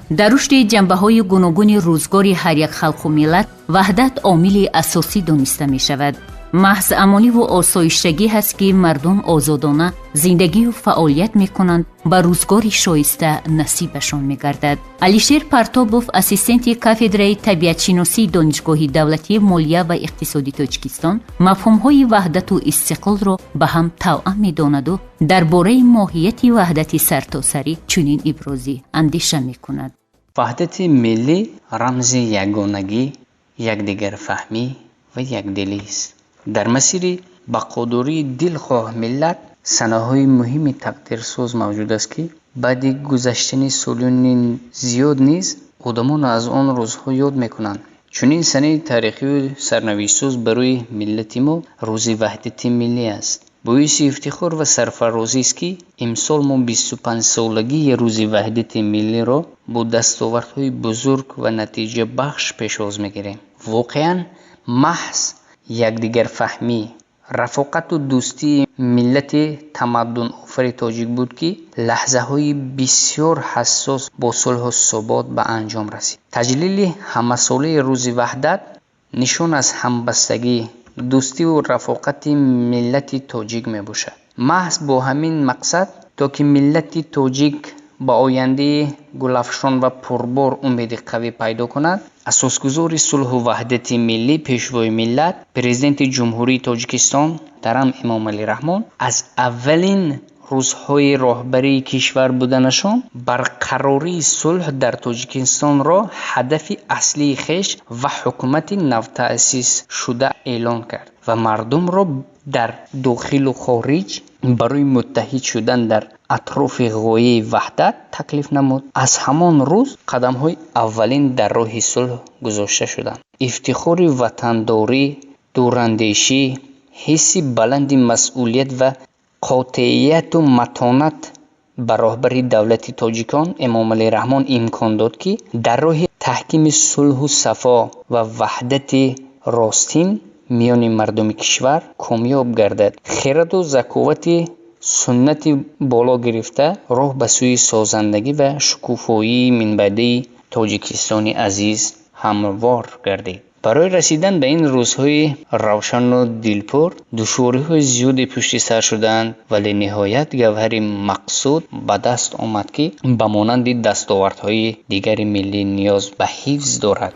Дар рушди ҷанбаҳои гуногуни рӯзгори ҳар як халқу миллат ваҳдат омили асосӣ дониста мешавад. Маҳз амониву осоиштагӣ ҳаст, ки мардум озодона зиндагию фаъолият мекунанд, ба рӯзгори шоиста насибашон мегардад. Алишер Партобов, ассистенти кафедраи табиатшиносии Донишгоҳи давлатии молия ва иқтисоди Тоҷикистон, мафҳумҳои ваҳдату истиқлолро ба ҳам тавъам медонаду дар бораи моҳияти ваҳдати сартосарӣ чунин иброзӣ андеша мекунад. Ваҳдати миллӣ рамзи ягонагӣ, якдигарфаҳмӣ ва якдилист. Дар масири бақодории дилхоҳ миллат санаҳои муҳими тақдирсоз мавҷуд аст, ки баъди гузаштани солёни зиёд низ одамон аз он рӯзҳо ёд мекунанд. Чунин санаи таърихию сарнавиштсоз барои миллати мо Рӯзи ваҳдати миллӣ аст. Боиси ифтихор ва сарфарозист, ки имсол мо 25-солагии Рӯзи ваҳдати миллиро бо дастовардҳои бузург ва натиҷабахш пешвоз мегирем. Воқеан, маҳз якдигарфаҳмӣ, рафоқату дӯстии миллати тамаддунофари тоҷик буд, ки лаҳзаҳои бисёр ҳассос бо сулҳу субот ба анҷом расид. Таҷлили ҳамасолаи Рӯзи ваҳдат нишон аз ҳамбастагӣ, дӯстиву рафоқати миллати тоҷик мебошад. Маҳз бо ҳамин мақсад, то ки миллати тоҷик ба ояндаи гулафшон ва пурбор умеди қавӣ пайдо кунад, асосгузори сулҳу ваҳдати миллӣ, Пешвои миллат, Президенти Ҷумҳурии Тоҷикистон муҳтарам Эмомалӣ Раҳмон аз аввалин рӯзҳои роҳбарии кишвар буданашон барқарории сулҳ дар Тоҷикистонро ҳадафи аслии хеш ва ҳукумати навтаъсисшуда эълон кард ва мардумро дар дохилу хориҷ барои муттаҳид шудан дар атрофи ғояи ваҳдат таклиф намуд. Аз ҳамон рӯз қадамҳои аввалин дар роҳи сулҳ гузошта шуданд. Ифтихори ватандорӣ, дурандешӣ, ҳисси баланди масъулият ва қотеияту матонат ба роҳбари давлати тоҷикон Эмомалӣ Раҳмон имкон дод, ки дар роҳи таҳкими сулҳу сафо ва ваҳдати ростин миёни мардуми кишвар комёб гардад. Хираду заковати суннати боло гирифта, роҳ ба сӯи созандагӣ ва шукуфоии минбаъдаи Тоҷикистони азиз ҳамвор гардид. Барои расидан ба ин рӯзҳои равшану дилпур душвориҳои зиёде пушти сар шудаанд, вале ниҳоят гавҳари мақсуд ба даст омад, ки ба монанди дастовардҳои дигари миллӣ ниёз ба ҳифз дорад.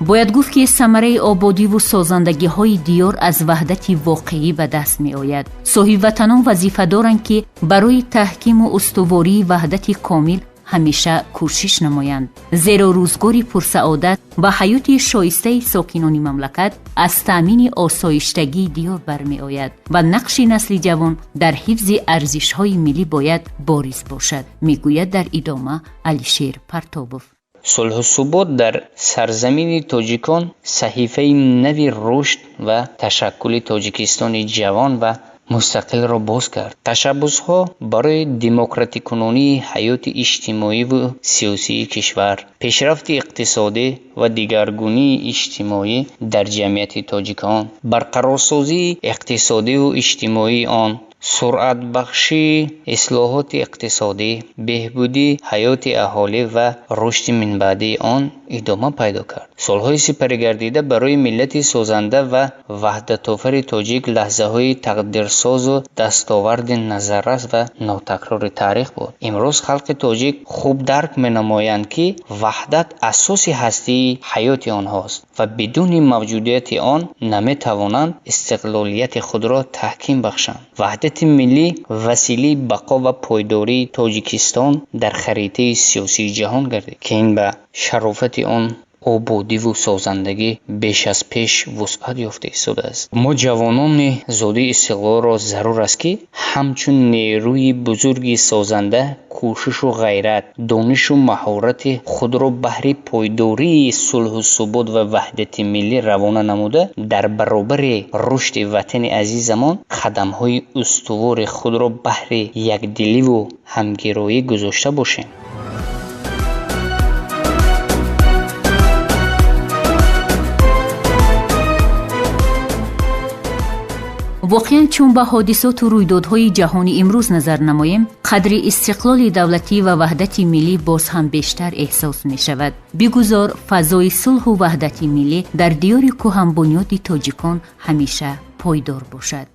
Бояд гуфт, ки самараи ободиву созандагиҳои диёр аз ваҳдати воқеӣ ба даст меояд. Соҳибватанон вазифа доранд, ки барои таҳкиму устувории ваҳдати комил ҳамеша кӯшиш намоянд, зеро рӯзгори пурсаодат ба ҳаёти шоистаи сокинони мамлакат аз таъмини осоиштагии диёр бармеояд ва нақши насли ҷавон дар ҳифзи арзишҳои миллӣ бояд бориз бошад, мегӯяд дар идома Алишер Партобов. Сулҳу субот дар сарзамини тоҷикон саҳифаи нави рушд ва ташаккули Тоҷикистони ҷавон ва мустақилро боз кард. Ташаббусҳо барои демократикунонии ҳаёти иҷтимоиву сиёсии кишвар, пешрафти иқтисодӣ ва дигаргунии иҷтимоӣ дар ҷамъияти тоҷикон, барқарорсозии иқтисодиву иҷтимоии он, суръатбахшии ислоҳоти иқтисодӣ, беҳбудии ҳаёти аҳолӣ ва рушди минбаъдаи он идома пайдо кард. Солҳои сипаригардида барои миллати созанда ва ваҳдатофари тоҷик лаҳзаҳои тақдирсозу дастоварди назаррас ва нотакрори таърих буд. Имрӯз халқи тоҷик хуб дарк менамоянд, ки ваҳдат асоси ҳастии ҳаёти онҳост ва бидуни мавҷудияти он наметавонанд истиқлолияти худро таҳким бахшанд. Ваҳдати миллӣ василаи бақо ва пойдории Тоҷикистон дар харитаи сиёсии ҷаҳон гардид, ки ин ба шарофати он ободиву созандагӣ беш аз пеш вусъат ёфта истодааст. Мо, ҷавонони зодаи истиқлолро, зарур аст, ки ҳамчун нерӯи бузурги созанда кӯшишу ғайрат, донишу маҳорати худро баҳри пойдории сулҳу субот ва ваҳдати миллӣ равона намуда, дар баробари рушди ватани азизамон қадамҳои устувори худро баҳри якдиливу ҳамгироӣ гузошта бошем. Воқеан, чун ба ҳодисоту рӯйдодҳои ҷаҳони имрӯз назар намоем, қадри истиқлоли давлатӣ ва ваҳдати миллӣ боз ҳам бештар эҳсос мешавад. Бигузор фазои сулҳу ваҳдати миллӣ дар диёри кӯҳанбунёди тоҷикон ҳамеша пойдор бошад.